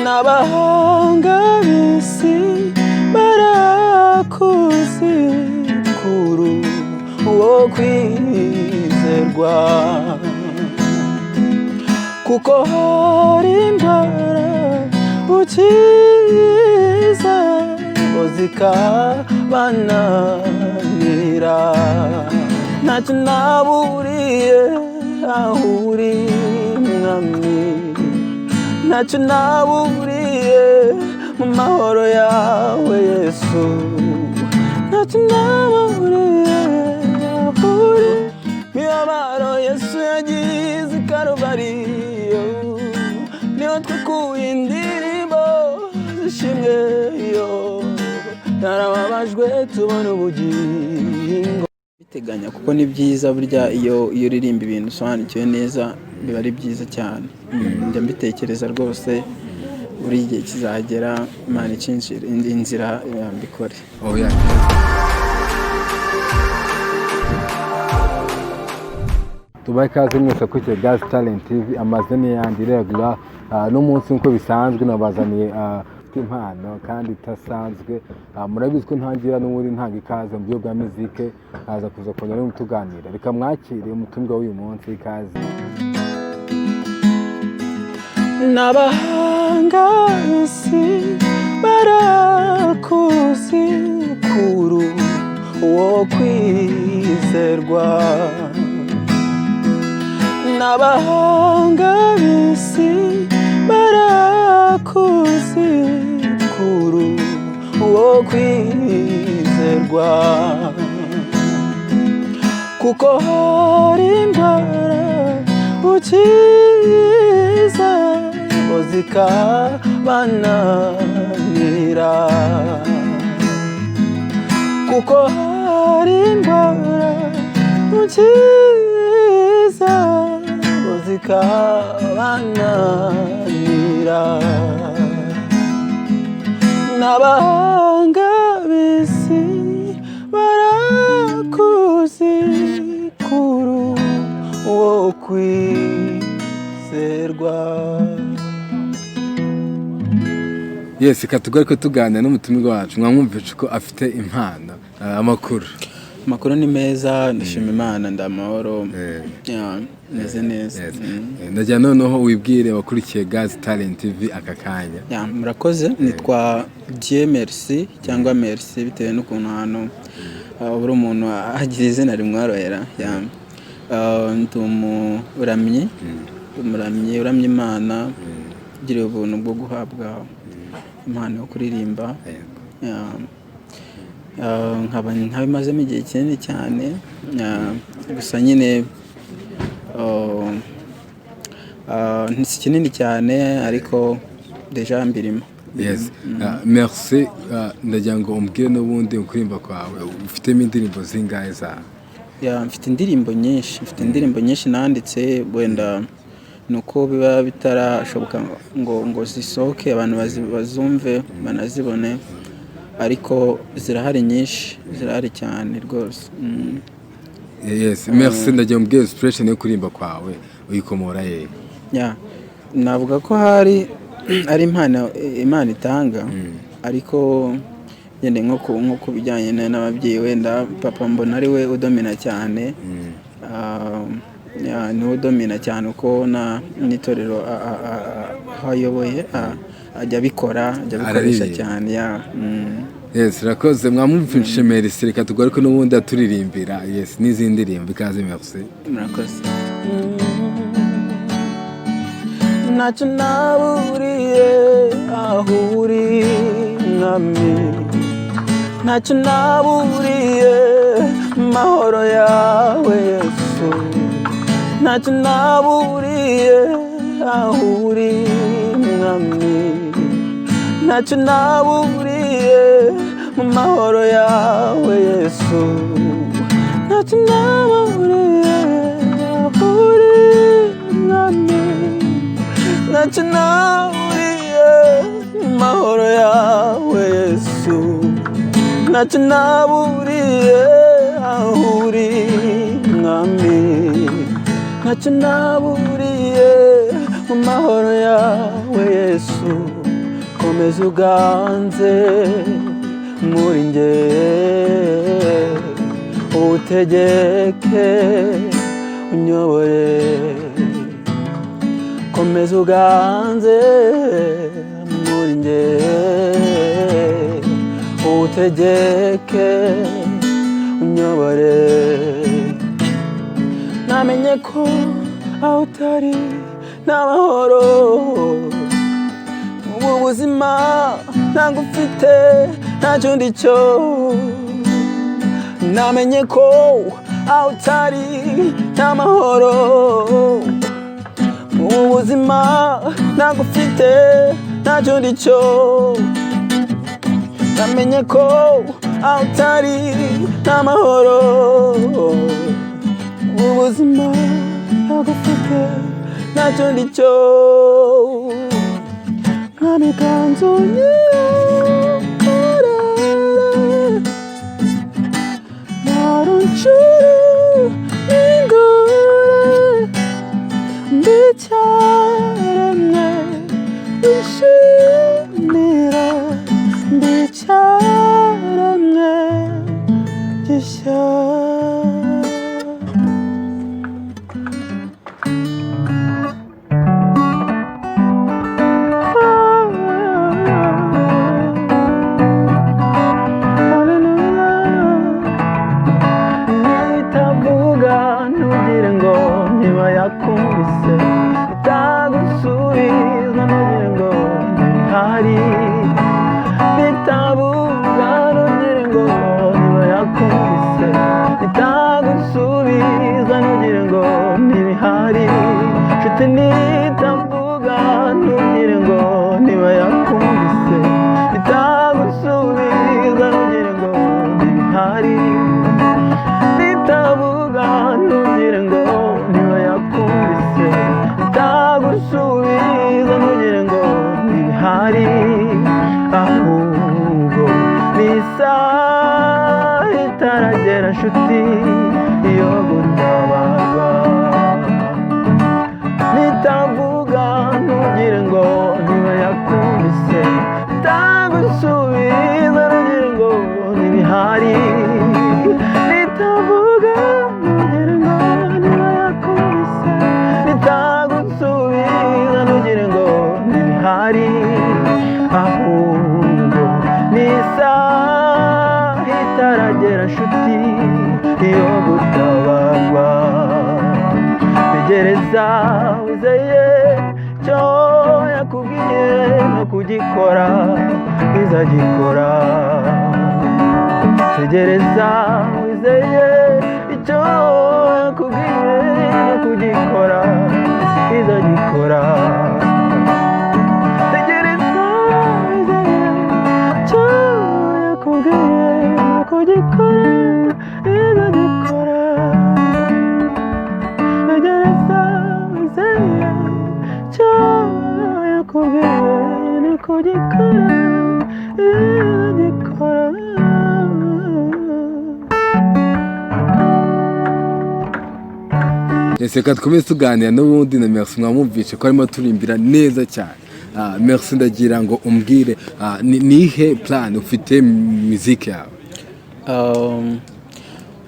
N'abahanga b'isi barakuzi kuru uwo kwizerwa, kuko hari indwara ukiza bo zikabananira. Ntacyo naburiye aho uri, Mwami, ntacyo naburiye mu mahoro yawe, Yesu, ntacyo naburiye aho uri. Mibabaro Yesu yagize i Karuvariyo, niho twakuye indirimbo zishimwe, yo yarababajwe tubona ubugingo. Biteganya kuko ni byiza burya iyo uririmba ibintu usobanukiwe neza, biba ari byiza cyane. Njya mbitekereza rwose, buri gihe kizagera Imana icinjira indi nzira mbikore. Oh, yeah. Tubahe ikaze mwese kuri Gas Talent TV. Amazina yanjye Regular. N'umunsi nk'uko bisanzwe nabazaniye impano kandi idasanzwe. Murabizi ko ntangira n'ubundi ntanga ikaze mu buryo bwa muzike, nkaza kuza kongera no tuganira. Reka mwakire umutumirwa w'uyu munsi, ikaze. N'abahanga b'isi barakuzi kuru uwo kwizerwa, n'abahanga b'isi barakuzi kuru uwo kwizerwa, kuko hari indwara ukiza bo zikabananira, kuko hari indwara ukiza bo zikabananira. N'abahanga b'isi barakuzi kuru uwo kwizerwa. Yes, reka tugaruke tuganira n'umutumirwa wacu. Mwamwumvishe ko afite impano. Amakuru? Amakuru ni meza, ndashima Imana, ndamahoro. Yeah, meze neza. Yes. Ndagira noneho wibwire abakurikiye Gas Talent TV aka kanya. Yeah, murakoze. Nitwa Dieu Merci cyangwa Merci, bitewe n'ukuntu hano buri umuntu agira izina rimworohera. Yeah. Ndi umuramyi, umuramyi uramya Imana, ugiriye ubuntu bwo guhabwa impano yo kuririmba. Yeah. Nkaba ntabimazemo igihe kinini cyane. Yeah, gusa nyine si kinini cyane, ariko déjà mbirimo. Yes. Merci. Ndagira ngo umbwire n'ubundi kuririmba kwawe ufitemo indirimbo zingahe zawe? Yeah, mfite indirimbo nyinshi, mfite indirimbo nyinshi nanditse. Wenda ni uko biba bitarashoboka ngo zisohoke abantu bazumve banazibone, ariko zirahari nyinshi, zirahari cyane rwose. Yes, merci. Ndagira ngo umbwire inspiration yo kuririmba kwawe uyikomora hehe? Yeah. Navuga ko hari ari impano Imana itanga, ariko ngende nko ku bijyanye n'ababyeyi, wenda papa mbona ari we udomina cyane. Yeah, niwe udomina cyane, uko na n'itorero aho ayoboye ajya abikora, ajya abikoresha Araririmba. cyane, yeah. Yes, urakoze. Mwamwumvishe Merci. Reka tugaruke n'ubundi aturirimbira, yes, n'izindi ndirimbo. Ikaze, merci. Murakoze. Ntacyo naburiye aho uri, Mwami, ntacyo naburiye mahoro yawe, Yesu, ntacyo naburiye aho uri, Mwami, ntacyo naburiye mu mahoro yawe, Yesu, ntacyo naburiye aho uri, Mwami, ntacyo naburiye mu mahoro yawe, Yesu, ntacyo naburiye aho uri, Mwami, ntacyo naburiye mu mahoro yawe, Yesu. Komeza uganze muri njye, utegeke, unyobore. Komeza uganze muri njye, utegeke, unyobore. Namenye ko aho utari nta mahoro. Ubu buzima ntabwo ufite, ntacyo ndi cyo. Namenye ko aho utari nta mahoro. Ubu buzima ntabwo ufite, ntacyo ndi cyo. Namenye ko aho utari nta mahoro. Ubu buzima ntabwo ufite, ntacyo ndi cyo. Mwami, ganza unyikorere, naruncuru n'ingore, mbicyaremwe wishimira, mbicyaremwe gishya. Nitavuga ntugire ngo niba yakumvise, itagusubiza ntugire ngo ntihari. Nitavuga ntugire ngo niba yakumvise, itagusubiza ntugire ngo ntibihari. Nshuti, nitavuga ntugire ngo niba yakumvise, itagusubiza ntugire ngo ntibihari. Nitavuga ntugire ngo niba yakumvise, itagusubiza ntugire ngo ntibihari. Ahubwo ni isaha itaragera, nshuti, yo gutabarwa. Nitavuga ntugire ngo niba yakumvise, itagusubiza ntugire ngo ntibihari. Nitavuga ntugire ngo niba yakumvise, nitagusubiza ntugire ngo ntibihari. Ahubwo ni isaha itaragera, nshuti, yo gutabarwa. Tegereza wizeye icyo yakubwiye, no kugikora izagikora. Tegereza wizeye icyo yakubwiye, no kugikora izagikora. Tegereza wizeye icyo yakubwiye, no kugikora izagikora. Tegereza wizeye icyo yakubwiye, no kugikora izagikora. Ese reka dukomeze tuganira n'ubundi na Merci. Mwamwumvishe ko arimo turimbira neza cyane. Merci, ndagira ngo umbwire, nihe plan ufite muziki yawe?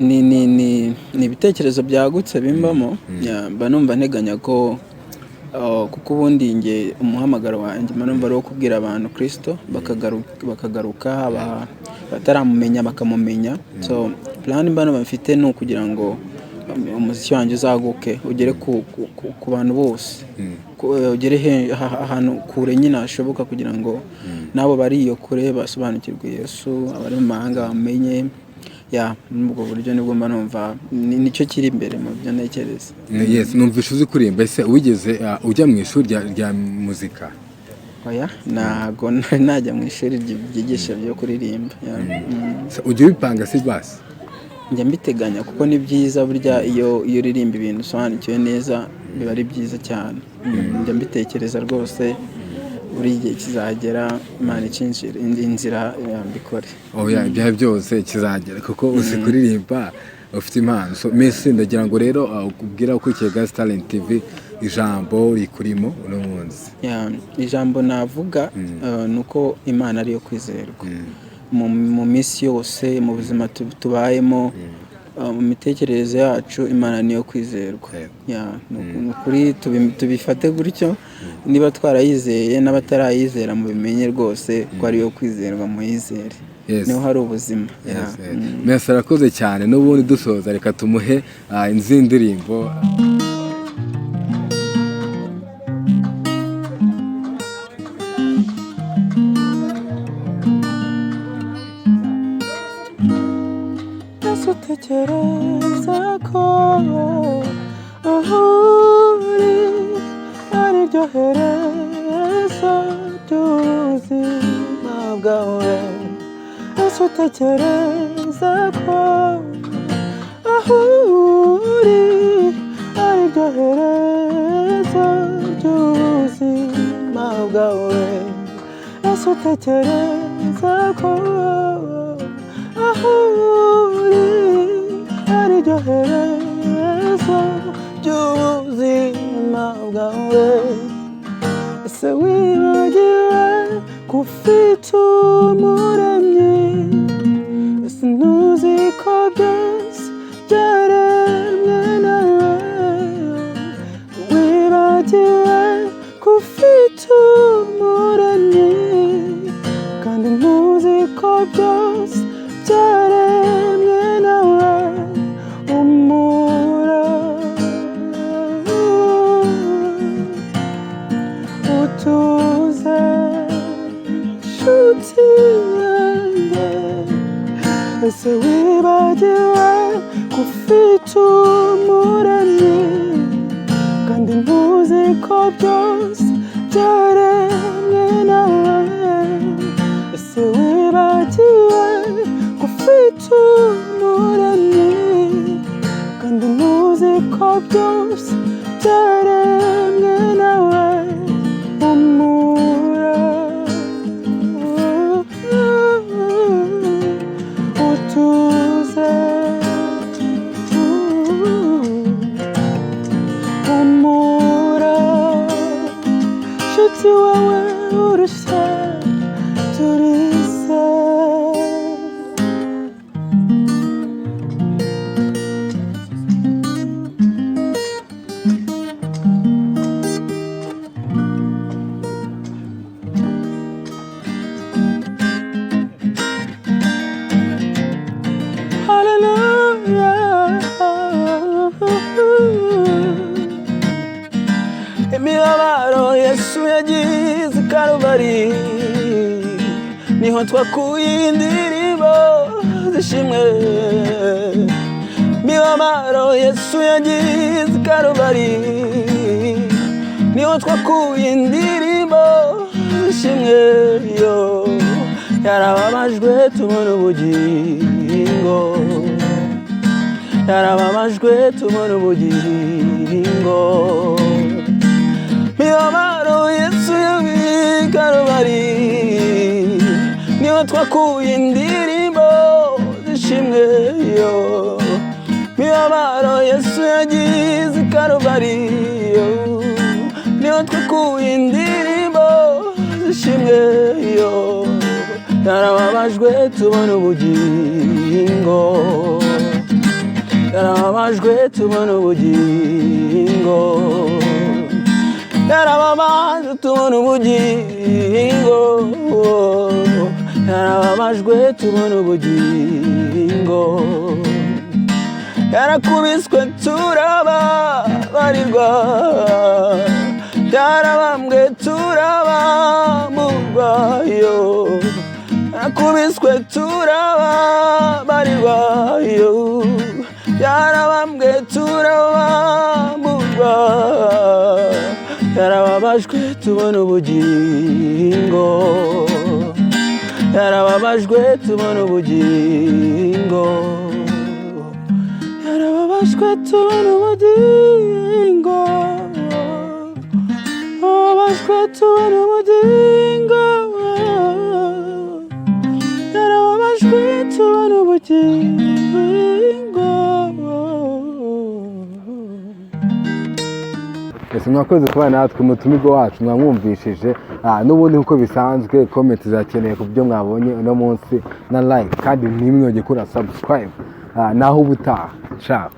Ni ibitekerezo byagutse bimbamo. Yeah, mba numva nteganya ko kuko ubundi nge umuhamagaro wanjye mba numva ari uwo kubwira abantu Kristo, bakagaruka, bataramumenya bakamumenya. So plan mba numva mfite ni ukugira ngo umuziki wanjye uzaguke, ugere ku bantu bose, ugere ahantu kure nyine hashoboka, kugira ngo n'abo bari iyo kure basobanukirwe Yesu, abari mu mahanga bamenye. Ya, muri ubwo buryo nibwo mba numva nicyo kiri imbere mu byo ntekereza. Yes, numvishe uzi kuririmba. Ese wigeze ujya mu ishuri rya muzika? Oya, ntago najya mu ishuri ryigisha byo kuririmba. Ya. Se, ujya ubipanga si basi? Njya mbiteganya, kuko ni byiza burya iyo uririmba ibintu usobanukiwe neza, biba ari byiza cyane. Njya mbitekereza rwose, buri gihe kizagera Imana icinjira indi nzira, mbikore. Oya, ibyawe byose kizagera, kuko uzi kuririmba, ufite impano. So Merci, ndagira ngo rero ubwira ukurikiye Gas Talent TV. Ijambo rikurimo uno munsi. Yeah, ijambo navuga ni uko Imana ariyo kwizerwa mu minsi yose, mu buzima tubayemo, mu mitekerereze yacu. Imana niyo kwizerwa. Yeah, ni ukuri tubifate gutyo. Niba twarayizeye n'abatarayizera, mubimenye rwose ko ariyo kwizerwa, muyizere. Niho hari ubuzima. Yeah. Yes. Merci, arakoze cyane. N'ubundi dusoza, reka tumuhe izindi ndirimbo. Ese utekereza ko aho uri ari ryo herezo ry'ubuzima bwawe? Ese utekereza ko aho uri ari ryo herezo ry'ubuzima bwawe? Ese utekereza ko aho uri ari ryo herezo ry'ubuzima bwawe? Ese wibagiwe ko ufite Umuremyi? Ese ntuzi ko byose byaremwe nawe? Wibagiwe ko ufite Umuremyi, kandi ntuzi ko byose byaremwe nawe? Humura, utuze, nshuti yanjye. Ese wibagiwe ko ufite Umuremyi, kandi ntuzi ko byose byaremwe nawe? Ese wibagiwe ko ufite Umuremyi, kandi ntuzi ko byose byaremwe nawe? Humura, utuze, humura, nshuti wawe urushye, turise. Hallelujah. Imibabaro Yesu yagize i Karuvari, niho twakuye indirimbo zishimwe. Imibabaro Yesu yagize i Karuvari, niho twakuye indirimbo zishimwe. Yo, yarababajwe tubona ubugingo, yarababajwe tubona ubugingo. Mibabaro Yesu y'i Karuvari, niho twakuye indirimbo zishimwe. Yo, mibabaro Yesu yagize i Karuvari, yo, niho twakuye indirimbo zishimwe. Yo, yarababajwe tubona ubugingo, yarababajwe tubona ubugingo, yarababajwe tubona ubugingo, yarababajwe tubona ubugingo. Yarakubiswe turababarirwa, yarabambwe turabamburwa. Yo, yarakubiswe turababarirwa, yo, yarabambwe turabamburwa. Yarababajwe tubona ubugingo, yarababajwe tubona ubugingo, yarababajwe tubona ubugingo, babajwe tubona ubugingo, yarababajwe tubona ubugingo. Ese Mwakoze kubana natwe. Umutumirwa wacu mwamwumvishije. N'ubundi nk'uko bisanzwe, comment zakeneye ku byo mwabonye uno munsi na like, kandi ntimwibagirwe gukora subscribe. Naho ubutaha, ciao.